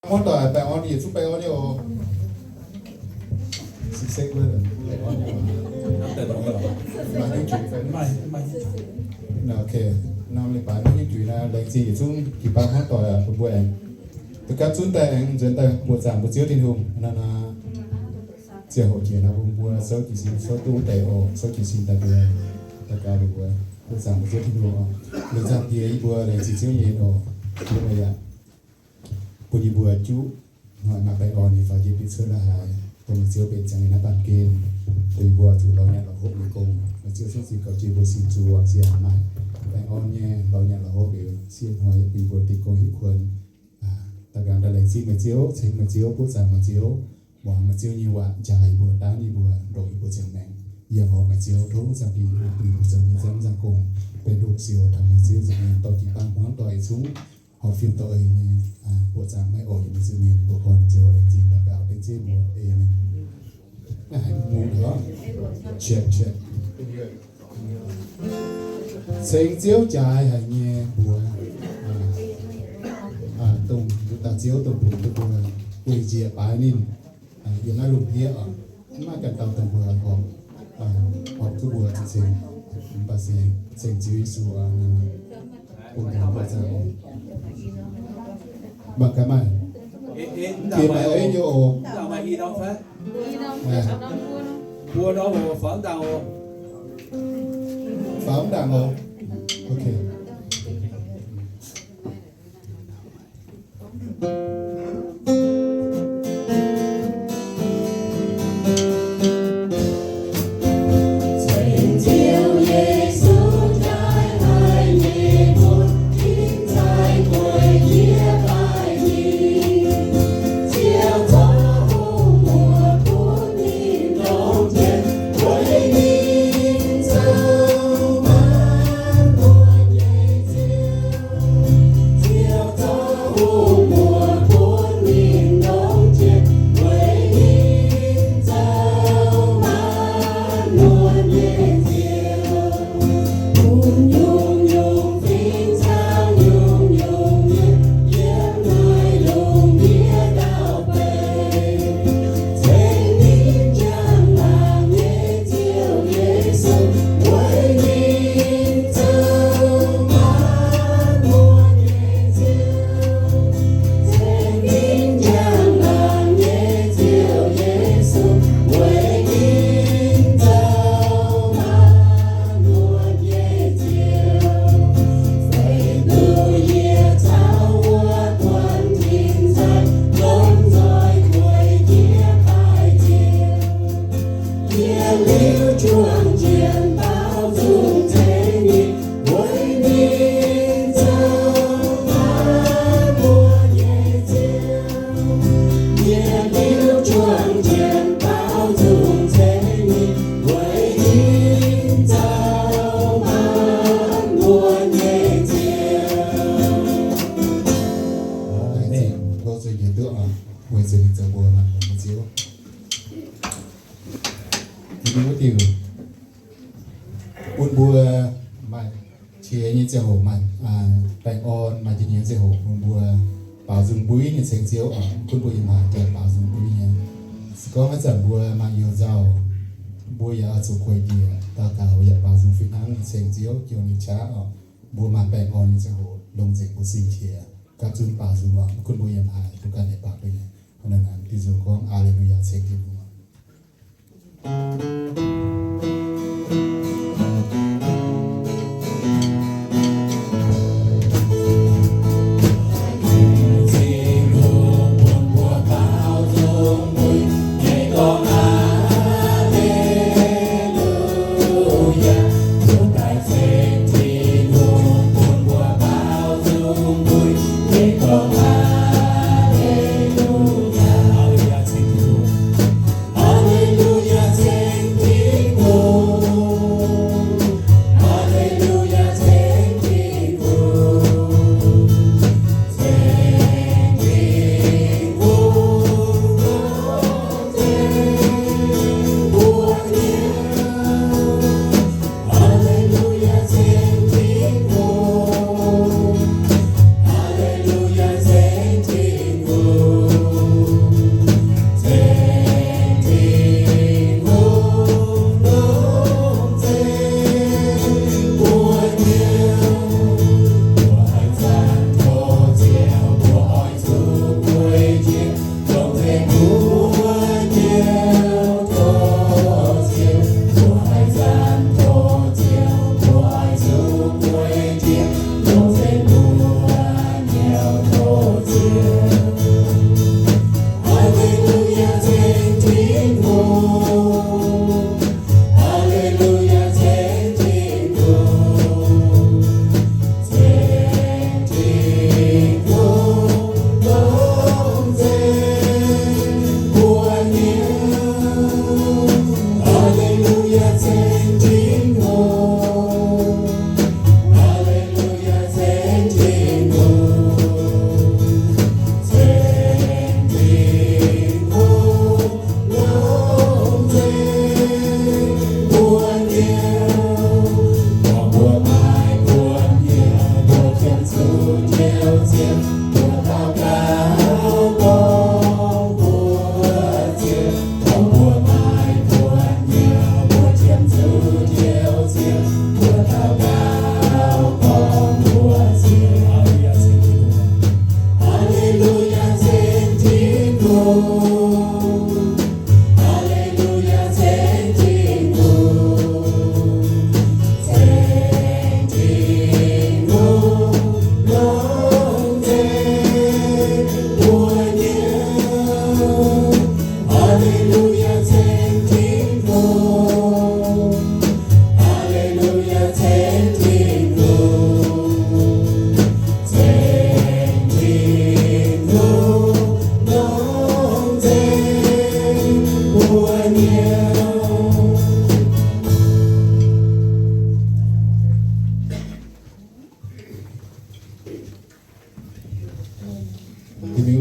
Muangx doic baengh orn, yietc zungv baengh orn nyei oc. Ok, norm leiz-baaix maiv hiuv duic naaiv, laengz zingh yietc zungv jiu-baang muangx doic bun mbuo aengx. Duqv gapv zunv daaih aengx nzuonx daaih buoqc zaangc mbuo Ziouv Tin-Hungh. Naaiv nor ziangh hoc jiex naaiv bun mbuo souv jiez sin, souv duqv deix oc, souv jiez sin daaih mbuo daux gaux mbuo buoqc zaangc mbuo Ziouv Tin-Hungh oc. Lunx nzangc Diex, yie mbuo laengz zingh Ziouv nyei oc. Yie mbuo yaac bun yie mbuo juqv hnoi maaih baengh orn nyei faaux jiex bietv cuotv la'haaix, dongh meih Ziouv benx ziangh nyei naaiv baamh gen, bun yie mbuo zuqc lorz nyanc lorz hopv nyei gong. Meih Ziouv zungv zinh gaux jienv mbuo sin zuqc wangc siangx maaih baengh orn nyei lorz nyanc lorz hopv liuz, sieqv hnoi yaac bun yie mbuo dingh gong hiuv kuonx. Daux gaux daaih laengz zingh meih Ziouv, ceng meih Ziouv, buoqc zaangc meih Ziouv, muangx meih Ziouv nyei waac, njaaux yie mbuo, dangv yie mbuo, ndongc yie mbuo ziangh maengc. Yie mbuo meih Ziouv tov Zaangc Diex bun yie mbuo zoux nyei ziangh gong, benx lungh siouc taux meih Ziouv nza'hmien dorh jiu-baang muangx doic yietc zungv horpc fiem dorh nyei buoqc zaangc maiv oix yiem meih Ziouv mienh, mbuo gorngv Ziouv laengz zingh daux gaux dengv Ziouv mbuo. Amen. Check, check. Ceng Ziouv jaaix haic nyei mbuox, dongh dauh Ziouv dongh bungx duqv mbuo, weic njiec baaix ninh yiem naaiv lungh ndiev oc. Mv maaih ganh dauh dongh mbuo horpc, horpc duqv mbuo ceng, mv baac se ceng Ziouv Yesu oc. Bun ganh mbuo zaangc oc. Mangc gaax maaih. Jiex maaih ei nyei oc. Mbuo norm oc, faaux mv ndaangc oc. Faaux mv ndaangc oc. Ok. Amen. Weic zuqc ninh zoux mbuo maaih hnyouv Ziouv. Wuov diuc bun mbuo maaih qiex nyei ziangh hoc, maaih baengh orn, maaih jiex nyei ziangh hoc bun mbuo baaux nzung mbuo nyei ceng Ziouv oc. Gunv mbuo yiem haaix jaax baaux nzung mbuo nyei. Se gorngv haaix zanc mbuo maaih you nzauh, mbuo yaac oix zuqc gueic njiec daux gaux yaac baaux nzung fih hnangv nyei ceng Ziouv, jouh ninh qaqv oc. Mbuo maaih baengh orn nyei ziangh hoc longc nzengc mbuo sin qiex gapv zunv baaux nzung oc. Gunv mbuo yiem haaix mbuo ganh yaac baaux duqv nyei. Hnangv naaic diuh nzung gorngv, Aa^le^lu^yaa, ceng Tin-Hungh.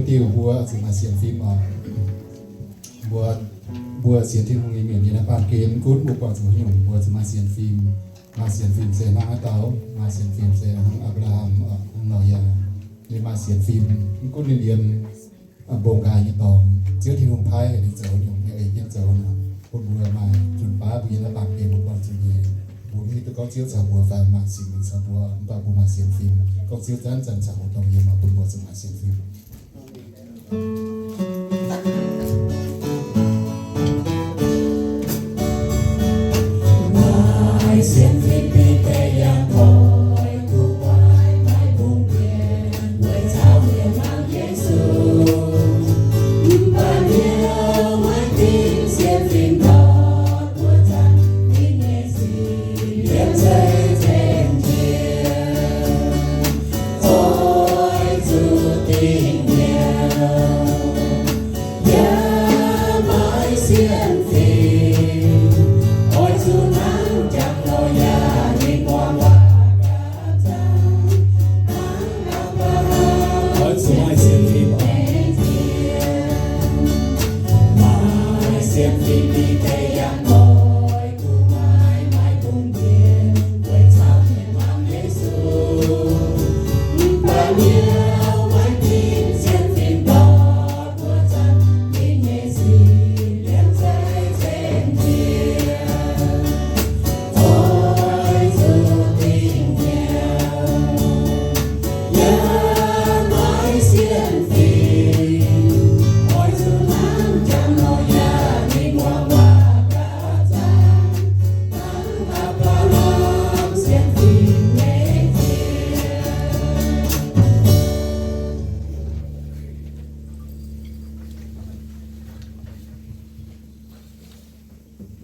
Diuh mbuo zuqc maaih sienx fim oc. Mbuo, mbuo sienx Tin-Hungh nyei mienh yiem naaiv baamh gen, mv gunv mbuo buatc zuqc haaix nyungc, mbuo zuqc maaih sienx fim. Maaih sienx fim se hnangv haaix dauh? Maaih sienx fim se hnangv Apc^laa^ham, hnangv Noyaa, ninh maaih sienx fim. Mv gunv ninh yiem mbong nqaai nyei dorngx, Ziouv Tin-Hungh paaiv ninh zoux nyungc, ninh eix jienv zoux nor, bun mbuo maaih zunc baav mbuo yiem naaiv baamh gen mbuo buatc zuqc nyei. Mbuo mv hiuv duqv gorngv Ziouv caux mbuo fai maaih Singx Lingh caux mbuo, mv baac mbuo maaih sienx fim. Gorngv Ziouv zanc-zanc caux mbuo dongh yiem, bun mbuo zuqc maaih sienx fim.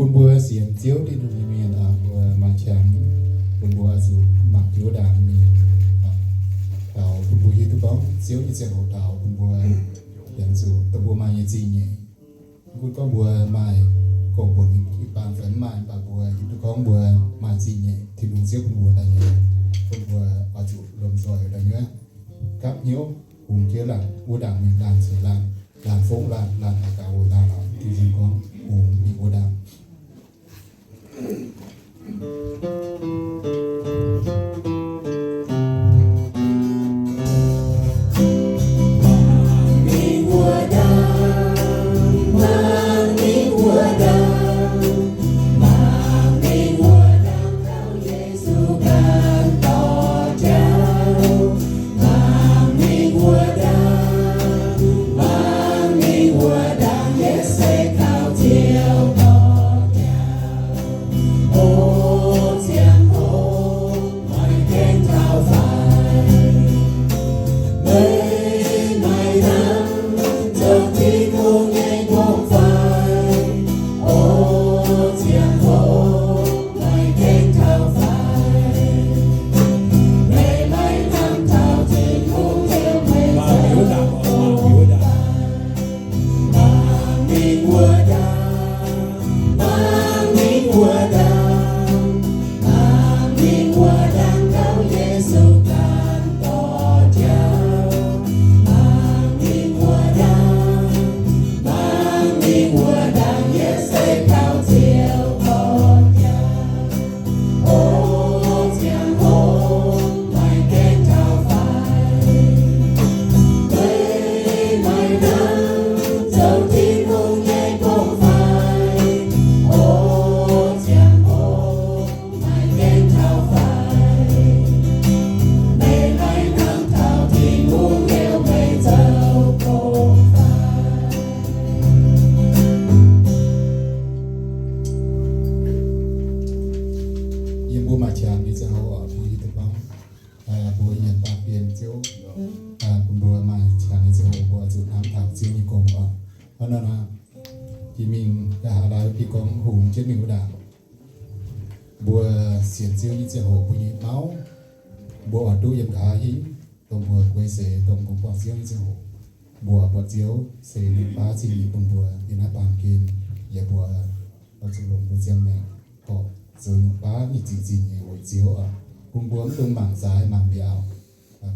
Bun mbuo sienx Ziouv Tin-Hungh nyei mienh, mbuo maaih qangx, bun mbuo oix zuqc mangc jienv wuov ndaangc mingh daux, bun mbuo hiuv duqv gorngv Ziouv nyei ziangh hoc daux bun mbuo hienx zuqc dongh mbuo maaih nyei zingh nyeic. Mv gunv gorngv mbuo maaih gong-buonc nyei baamh fai mv maaih, mv baac mbuo hiuv duqv gorngv mbuo maaih zingh nyeic, Tin-Hungh Ziouv bun mbuo daaih nyei, bun mbuo oix zuqc lomh nzoih daaih nyuoqv, gapv hnyouv hungx jienv laangc wuov ndaangc mingh, laanh ceix laanh, laanh fongv laanh, laanh daux gaux weic laanh, oix diuh nzunc gorngv hungx mingh wuov ndaangc. Yiem mbuo maaih qangx nyei ziangh hoc, mbuo hiuv duqv gorngv mbuo yiem baamh gen Ziouv bun mbuo maaih qangx nyei ziangh hoc, mbuo zuqc hnamv taux Ziouv nyei gong oc. Hnangv naaiv nor, jiex mingh daaih haaix lauh bi gorngv hungx jienv mingh wuov ndaangc. Mbuo sienx Ziouv nyei ziangh hoc, mbuo nyei mauv, mbuo oix duqv yiem nqa'haav hingv, dongh mbuo guei seix, dongh mbuo buangh Ziouv nyei ziangh hoc, mbuo buatc Ziouv se ninh baav zingh nyeic bun mbuo yiem naaiv baamh gen, yaac mbuo oix zuqc longc mbuo ziangh maengc gorqv zoux nyungc baav nyei zingh zingh nyei weic Ziouv oc. Bun mbuo mv dungx mangc zaaix mangc mbiaauc,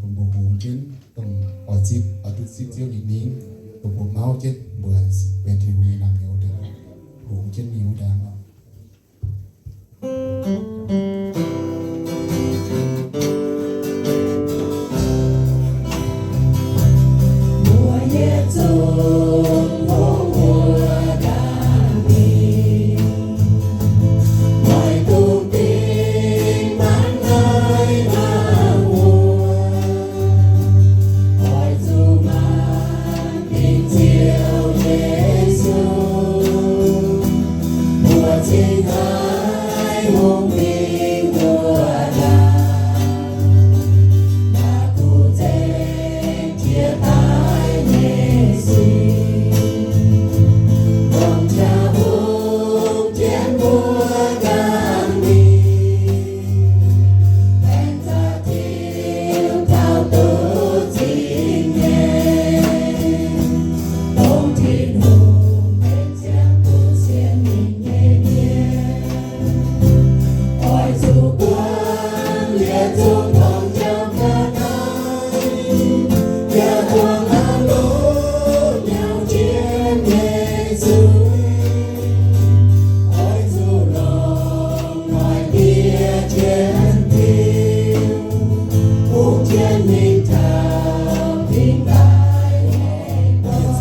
bun mbuo hungx jienv dongh oix zipv, oix duqv zipv Ziouv nyei mingh, dongh mbuo mauv jienv mbuo benx Tin-Hungh nyei naamh nyouz deix, longx jienv mingh wuov ndaangc oc. Mbuo yietc zungv hungh muoz ndaangc mingh, oix dungx dingh mangc naaiv hnangv wuov, oix zuqc mangc dingc Ziouv Yesu, mbuo cingx haih hungh mingh wuov ndaangc. Mbuo duqv zengc jiex daaih nyei sic, dongh jaa hungh jienv mbuo ndaangc mingh, aengx za'gengh taux duqv zingh nyei, dongh Tin-Hungh benx ziangh bun sienx mienh nyei mienh. Oix zuqc buangh yietc zungv dorngx jauv ga'naaiv, yaac buangh auv longc nyauv jienv nyei zuiz. Oix zuqc longc noic ndie jienv Tin-Hungh jienv mingh taux dingc daaih nyei dorngx.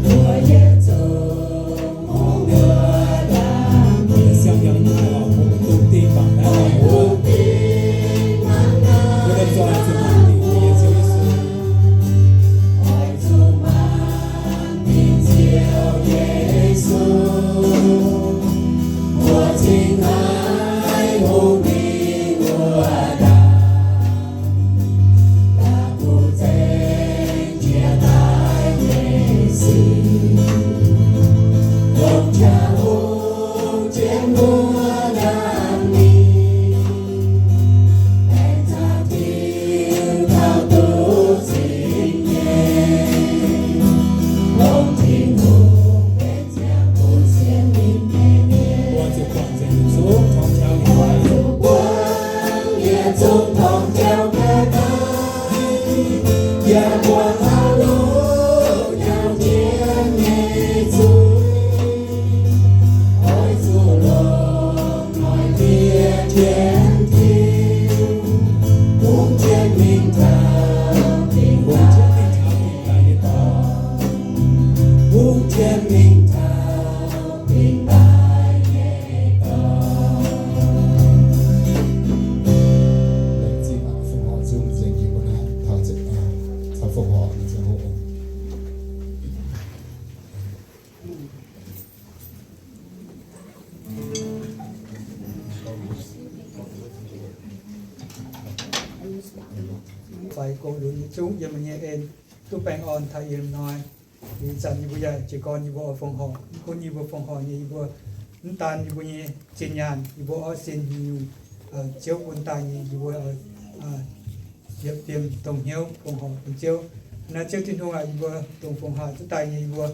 Mbuo yietc zungv Fai gox lunx nyei zungv yiem meih nyei en duqv baengh orn taux ih hnoi. Ih zanc yie mbuo yaac jiez gorn yie mbuo oix fongc horc, mv gunv yie mbuo fongc horc nyei, yie mbuo mv daan yie mbuo nyei zinh nyaanh, yie mbuo orqv sin nyungc-nyungc Ziouv bun daaih nyei, yie mbuo yietc fim dongh hnyouv fongc horc bun Ziouv. Naaiv Ziouv Tin-Hungh aac, yie mbuo dongh fongc horc duqv daaih nyei, yie mbuo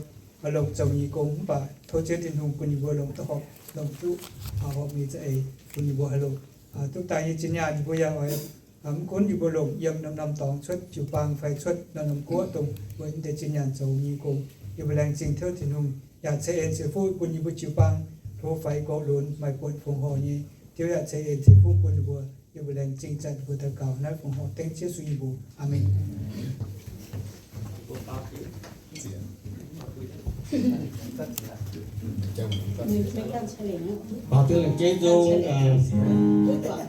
oix longc zoux nyei gong, mv baac tov Ziouv Tin-Hungh bun yie mbuo longc duqv horpc, longc duqv horpc nyei za'eix bun yie mbuo haih longc. Duqv daaih nyei zinh nyaanh yie mbuo yaac oix, mv gunv yie mbuo longc yiem norm-norm dorngx cuotv jiu-baang fai cuotv norm-norm guoqv dongh mbuo mv deix zinh nyaanh zoux nyei gong, yie mbuo laengz zingh Ziouv Tin-Hungh yaac ceix en ceix fuqv bun yie mbuo jiu-baang, hlo faix goux lunx maaih buonc fongc horc nyei. Ziouv yaac ceix en ceix fuqv bun yie mbuo. Yie mbuo laengz zingh zanc yie mbuo daux gaux naaiv fongc horc dengv Ziouv Yesu nyei mbuox. Aamen. Baaux diuc lengc jeiv nzung,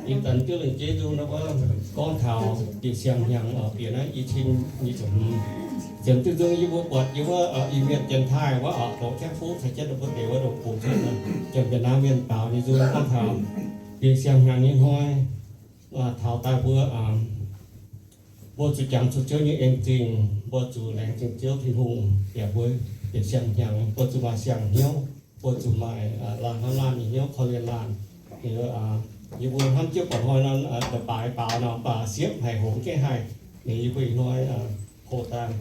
ih zanc diuc lengc jeiv nzung nor, gorngv taux bieqc siang-hnyangx, bieqc naaiv i cin nyic ziepc hmz. Ziepc diuh nzung yie mbuo buatc yie wuov Iu-Mienh janx-taiv wuov, doqc Kaeqv Fuqv caux jienv mbuo deix wuov ndongc bungx cuotv, janx-Vietnam mienh baaux nyei nzung gorngv taux bieqc siang-hnyangx nyei hnoi, taux daaih mbuo mbuo zuqc jangx zuqc Ziouv nyei en-zingh, mbuo zuqc laengz zingh Ziouv Tin-Hungh bieqc mbuo bieqc siang-hnyangx, mbuo zuqc maaih siang-hnyouv, mbuo zuqc maaih laanh hnamv laanh nyei hnyouv, korv-lienh laanh. Ninh, yie mbuo hnamv Ziouv buatc hnoi nor, da'baaix baaux nor, mv baac siepv haic, hngongx jienv haih. Ninh yie mbuo ih hnoi coqv daaih,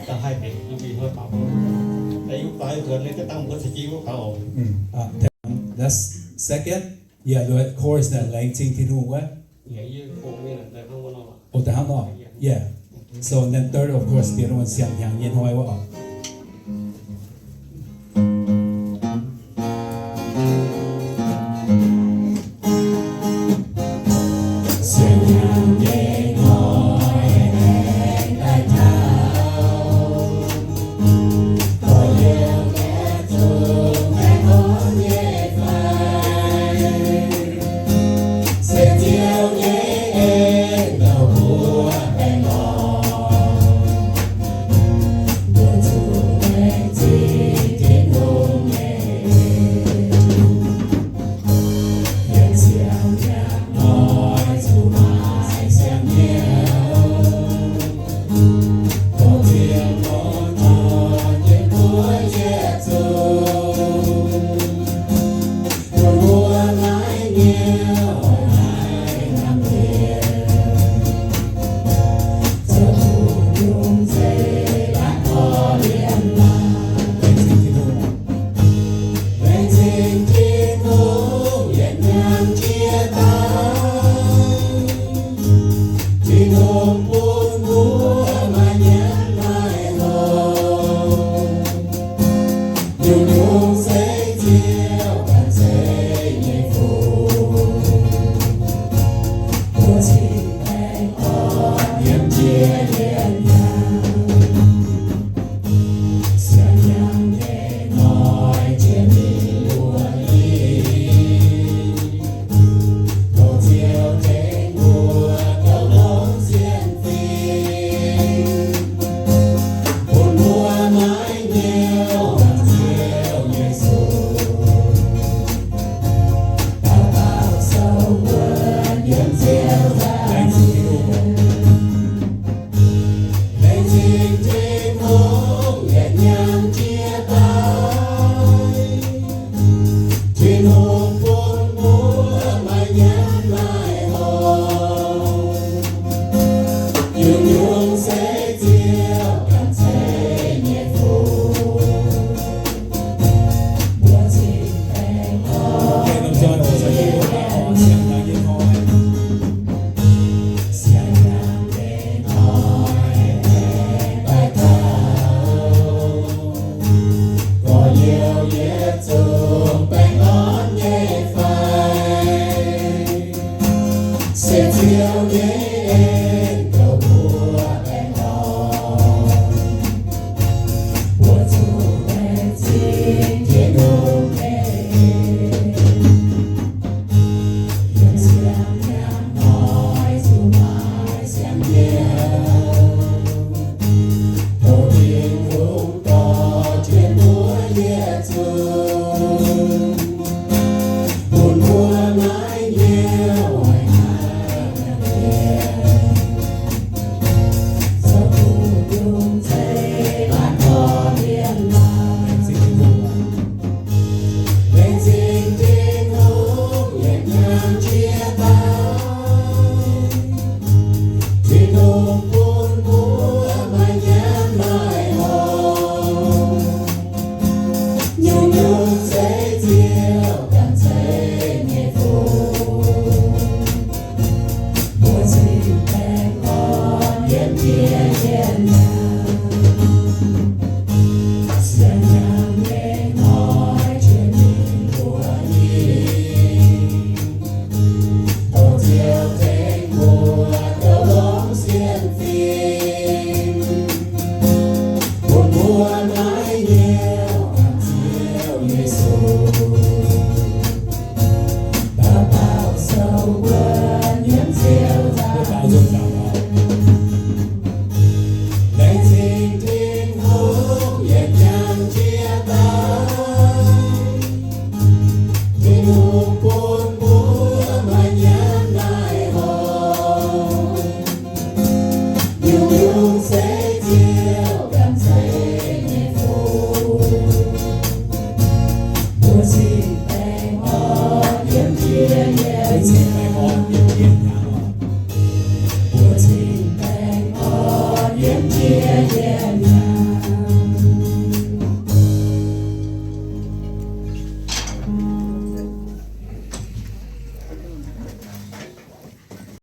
da'haih deix yie mbuo ih hnoi baaux. Da'yietv baaux nzuonx nyei, da'dangh mbuo caux jiu mbuo baaux oc. That's second. Yeah, the chorus that laengz zingh Tin-Hungh wuov. Yie kungx mingh daaih hnangv wuov nor. Oh, the hang oc. Yeah. So then third, of course, the other one, siang hnyangx nyei hnoi wuov oc.